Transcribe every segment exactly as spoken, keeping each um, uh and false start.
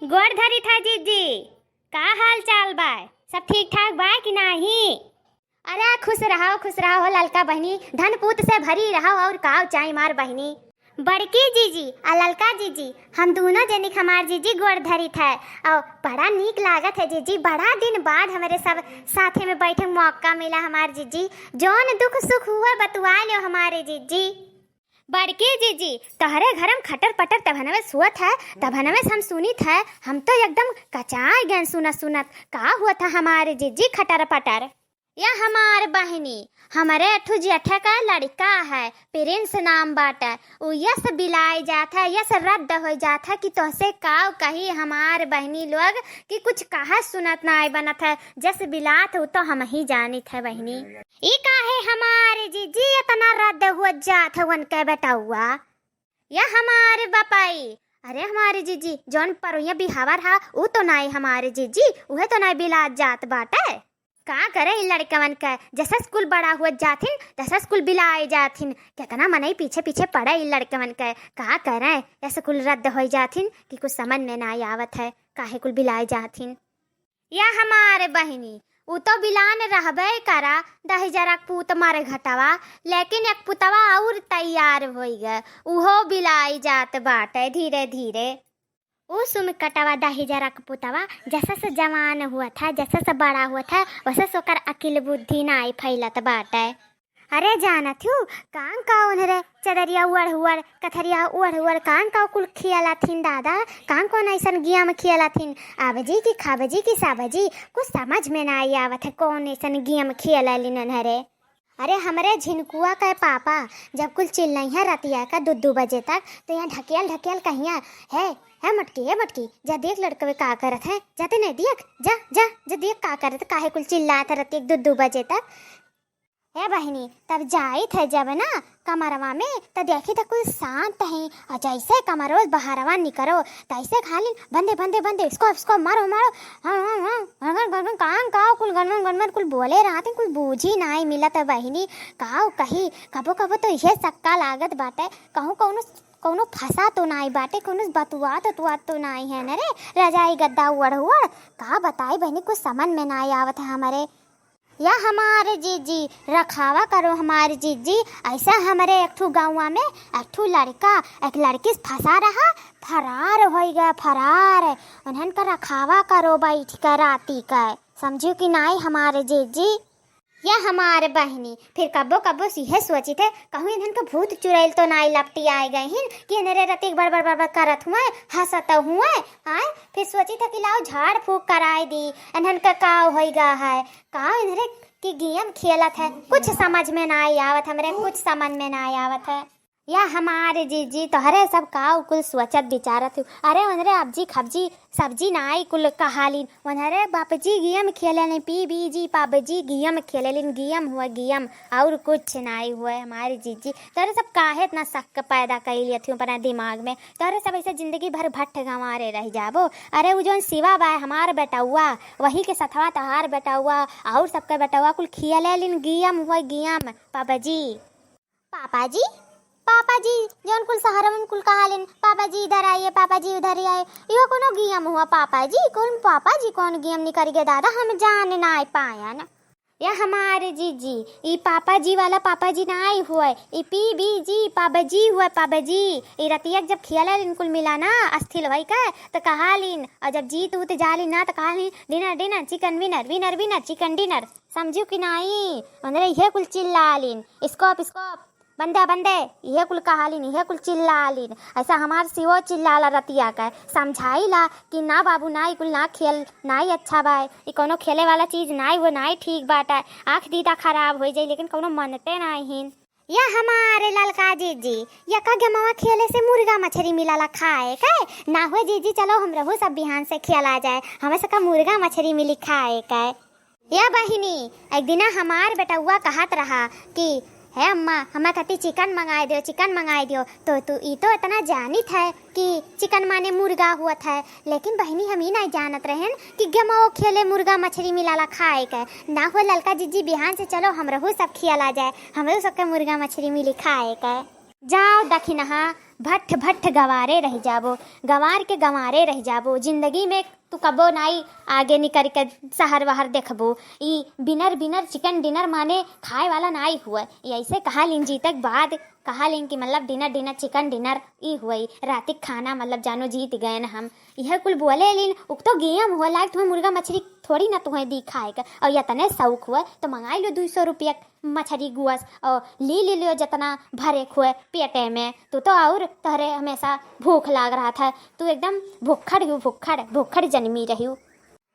गोड़ धरी था जीजी, का हाल चाल बा? सब ठीक ठाक बा कि नाही? अरे खुश रहो, खुश रहो ललका बहिनी, धन पूत से भरी रहो और काव चाही मार बहिनी। बड़की जीजी आ ललका जीजी, हम दोनों जनिक हमार जीजी गोड़ धरित है और बड़ा नीक लागत है जीजी, बड़ा दिन बाद हमरे सब साथे में बैठे मौका मिला हमार जीजी। जौन दुख सुख हुए बतुआ लियो हमारे जीजी। बड़की जीजी, तोहरे घर में खटर पटर तभनवे सोत है, तभनवे से हम सुनित है, हम तो एकदम कचाय गए सुनत सुनत। का हुआ था हमारे जीजी खटर पटर? या हमार बहिनी, हमरे अठू जेठे का लड़का है, प्रिंस नाम बाटे। उ यस बिलाए जात है, यस रद्द हो जात है कि तोहसे काव कही हमार बहिनी लोग कि कुछ कहा सुनत नाय बनत है, जस बिलात उ तो हम ही जानित है बहिनी। ई काहे हमार जीजी इतना रद्द हो जात है उनके बेटौआ? या हमार बपाई, अरे हमार जीजी, जौन परुइया बिहावर हा, उ तो नाई हमार जीजी, उहे तो नाई बिलात जात बाटे। का करे इ लड़कवन के, जैसे स्कूल बड़ा हुआ जाथिन, तैसे स्कूल बिलाए जाथिन। केतना मनई पीछे पीछे पड़े इ लड़कवन के, का करे, ये स्कूल रद्द हो जाथिन कि कुछ समझ में नाई आवत है, काहे कुल बिलाए जाथिन। या हमार बहिनी, उ तो बिलान रहबे करा, दहिजरा के पूत मर घटवा, लेकिन एक पुतवा और तैयार होई गए, उहो बिलाई जात बाटे धीरे धीरे। उ सुमिकटवा दहिजरा के पुतवा जैसे से जवान हुआ था, जैसे से बड़ा हुआ था, वैसे से ओकर अकिल बुद्धि नाई फैलत बाटे। अरे जानत हूँ, कान का उन्हरे चदरिया उड़ उड़, कथरिया उड़ उड़, कान का कुल खियाला थिन दादा, कान कौन ऐसन गियम खियाला थिन, आबजी की खाबजी की साबजी, कुछ समझ में ना आई आवत है कौन ऐसन गियम खियाला लिन उन्हरे। अरे हमरे झिनकुआ के पापा जब कुल चिल्लइया रतिया का दू दू बजे तक, तो यहाँ ढकेल ढकेल कहिया, "हे, हे मटकी, हे मटकी, जा देख लड़कवे का करत है, जाते नहीं देख, जा, जा, जा देख का करत, काहे कुल चिल्लात है रतिया के दू दू बजे तक।" ए बहिनी, तब जाइत है जब ना कमरवा में, त देखी त कुल शांत है। और जैसे कमरवा से बहरवा निकरो, तैसे खाली बंदे, बंदे, बंदे, इसको, इसको मारो, मारो, हाँ, हाँ, हाँ, गन, गन, गन, गन, कान काव कुल गनमन, गनमन कुल बोले रहत है, कुल बूझी नाई मिलत है बहिनी। काव कही, कबो, कबो तो इहे सक्का लागत बाटे, कहूँ कौनो, कौनो फंसा तो नाई बाटे, कौनो बतुआत, उतुआत तो नाई है न रे, रजाई गद्दा उड़, उड़, का बताई बहिनी, कुछ समझ में नाई आवत है हमरे। या हमार जीजी, रखावा करो हमार जीजी। ऐसा हमरे एक ठू गाँवा में एक ठू लड़का एक लड़की से फंसा रहा, फरार होई गया, फरार। उन्हन का रखावा करो बैठ के राती का, समझियो कि नाई हमार जीजी। या हमार बहिनी, फिर कब्बो कब्बो इहे सोचित है, कहूँ इन्हन का भूत चुड़ैल तो नाई लपटी आए गए हिन कि इन्हरे रतिक बड़ बड़ बड़ बड़ करत हुए, हंसत हुए। आए, फिर सोचित है कि लाओ झाड़ फूक कराए दी, इन्हन का काव होई गा है। का इन्हरे की गेम खेलत है, कुछ समझ में नाई आवत, हमरे कुछ समझ में नाई आवत है। या हमार जीजी, तोहरे सब काव कुल सोचत विचारत हूँ। अरे उन्हरे अबजी खबजी सब्जी नाई कुल कहालिन, उन्हरे बापजी गेम खेलेलिन, पी बी जी पापजी गेम खेलेलिन, गेम हुआ गेम, और कुछ नाई हुआ हमार जीजी। तोहरे सब काहे इतना शक पैदा कइ लियत हूँ अपना दिमाग में? तोहरे सब ऐसे जिंदगी भर भट्ठ गंवारे रह जाबो। अरे उ जौन शिवा बा हमार बेटौआ, वही के सथवा तहार बेटौआ और सबके बेटौआ कुल खेलेलिन गेम हुआ गेम, पबजी। पापा जी, पापा जी, जौन कुल शहरवन कुल कहालिन, "पापा जी इधर आइए, पापा जी उधर आइए", इहो कोनो गेम हुआ पापा जी? कौन पापा जी, कौन गेम निकल गए दादा, हम जान नाई पायन। या हमार जीजी, ई पापा जी वाला पापा जी नाई हुए, ई पी बी जी, पाबजी हुए, पाबजी। ई रतिया जब खेलेलिन कुल मिला ना, अस्थिल होई के, त कहालिन, और जब जीत उत जालिन ना, त कहालिन, "Dinner, dinner, chicken winner, winner, winner, chicken dinner।" समझू कि नाई? उन्हरे इहे कुल चिल्लालिन, "Scope, scope, बंदे, बंदे," इहे कुल कहालिन, इहे कुल चिल्लालिन। ऐसा हमार शिवो चिल्लाला रतिया के, समझाइला कि ना बाबू, ना, ई कुल ना खेल, ना ही अच्छा बा, ई कोनो खेले वाला चीज ना ही, वो ना ही ठीक बाटे, आँख दीदा खराब हो जाई, लेकिन कोनो मनते ना हिन। या हमारे ललका जीजी, यका गेमवा खेले से मुर्गा मछरी मिलाला खाए के? ना हो जीजी, चलो हमरहू सब बिहान से खेला जाए, हमें सबका मुर्गा मछरी मिली खाए के। या बहिनी, एक दिना हमार बेटउआ कहत रहा कि, "हे अम्मा, हमें खातिर चिकन मंगाए दियो, चिकन मंगाए दियो।" तो तू ई तो इतना जानित है कि चिकन माने मुर्गा हुअत है, लेकिन बहिनी, हम ई नहीं जानत रहेन कि गेमो खेले मुर्गा मछरी मिलाला खाए के। ना हो ललका जीजी, बिहान से चलो हमरहू सब खियाला जाए, हमरो सबके मुर्गा मछरी मिली खाए के। जाओ दखिनहा, भट्ठ भट्ठ गंवारे रहि जाबो, गंवार के गंवारे रहि जाबो। जिंदगी में तू कबो नाई आगे निकरि के सहर वहर देखबो। ई बिनर बिनर, चिकन डिनर माने खाए वाला नाई हुए। ई ऐसे कहा लिन जीते के बाद, कहा लिन कि मतलब डिनर डिनर, चिकन डिनर ई हुए, रातिक खाना मतलब जानो जीत गएन हम। इहे कुल बोले लिन, उक तो गेम हुए लायक, तुम्हें मुर्गा मछरी थोड़ी ना तुम्हें दी खाए के। और यतने शौक हुए तो मंगाई लो दुई सौ रुपया मछरी गुअस और ली ली लियो जितना भरे खुए पेटे में। तू तो और तोहरे हमेशा भूख लाग रहत है, तू एकदम भुक्खड़ हूँ, भुक्खड़, भुक्खड़ जन्मी रही हूँ।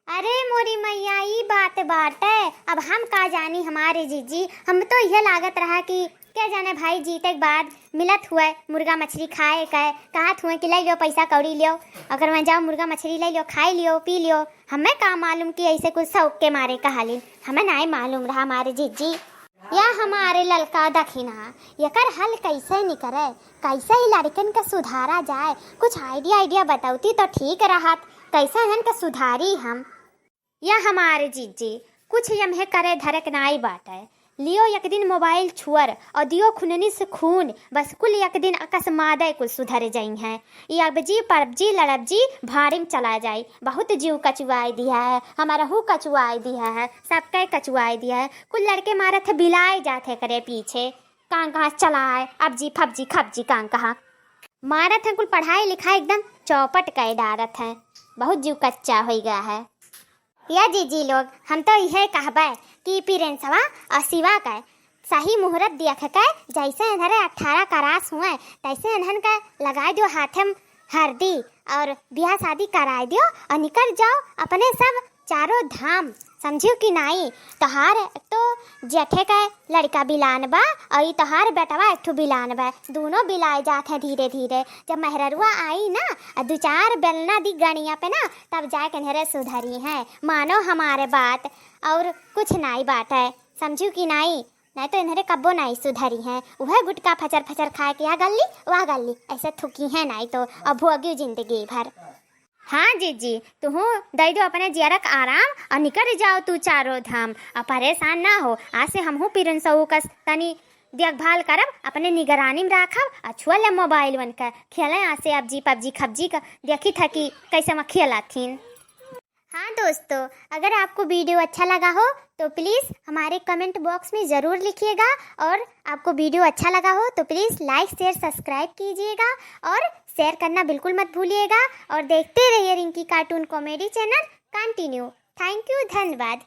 अरे मोरी मैया, ई बात बाटे, अब हम का जानी हमारे जीजी, हम तो यह लागत रहा कि के जाने भाई जीते के बाद मिलत हुए मुर्गा मछली खाए के, कहत हुए कि ले लियो पैसा कौड़ी लियो, अगर वहाँ जाओ मुर्गा मछली ले लियो, खाई लियो, पी लियो। हमें का मालूम कि ऐसे कुछ शौक के मारे कहालिन, हमें नाई मालूम रहा हमारे जीजी। या हमारे ललका दखिना, एकर हल कैसे निकरे? कैसे ई लड़कन का सुधारा जाए? कुछ आइडिया आइडिया बतौती तो ठीक रहत, कैसे इनहन का सुधारी हम? या हमारे जीजी, कुछ यम्हे करे धरक नाई बाटे। लियो एक दिन मोबाइल छुअर और दियो खुननी से खून, बस कुल एक दिन अकस्मादे कुल सुधर जइहैं। ई अबजी पबजी लड़बजी भारी में चला जाई। बहुत जीव कचुआई दिया है, हमारहू कचुआई दिया है, सबके कचुआई दिया है। कुल लड़के मारत है बिलाए जात है करे पीछे, कां कहाँ चलाए अबजी फबजी खबजी कां कहाँ। मारत है कुल पढ़ाई लिखाई एकदम चौपट कर डारत है, बहुत जीव कच्चा हो गया है। या जीजी लोग, हम तो इहे कहबे कि प्रिंसवा और शिवा के सही मुहूर्त देख के जैसे इन्हरे अठारह करास हुए, तैसे इन्हन के लगाए दियो हाथे में हरदी और बियाह शादी कराए दियो और निकल जाओ अपने सब चारों धाम, समझियो कि नाई? तोहार एक तो जेठे के लड़का बिलान बा और ई तोहार बेटवा एक ठो बिलान बा, दोनों बिलाए जात हैं धीरे धीरे। जब मेहररुआ आई ना और दो चार बेलना दी गणिया पे ना, तब जाके इन्हरे सुधरी हैं। मानो हमारे बात, और कुछ नाई बाटे, समझियो कि नाई? नाई तो इन्हरे कब्बो नाई सुधरी हैं, वह गुटखा फचर फचर खाए के आ गल्ली वह गल्ली, ऐसे थुकी हैं नाई तो, अब भोगियो जिंदगी भर। हाँ जीजी, तुहू दे दो अपने जियरक आराम और निकल जाओ तू चारों धाम। और परेशान ना हो, आज से हमहू प्रिंसऊ कस तनी देखभाल करब, अपने निगरानी में राखब। और छुआ ले मोबाइल वन का खेले आज से अबजी पबजी खबजी का, देखी था कि कैसे वहाँ खेला थीन। हाँ दोस्तों, अगर आपको वीडियो अच्छा लगा हो तो प्लीज़ हमारे कमेंट बॉक्स में ज़रूर लिखिएगा, और आपको वीडियो अच्छा लगा हो तो प्लीज़ लाइक शेयर सब्सक्राइब कीजिएगा और शेयर करना बिल्कुल मत भूलिएगा। और देखते रहिए रिंकी कार्टून कॉमेडी चैनल कंटिन्यू। थैंक यू, धन्यवाद।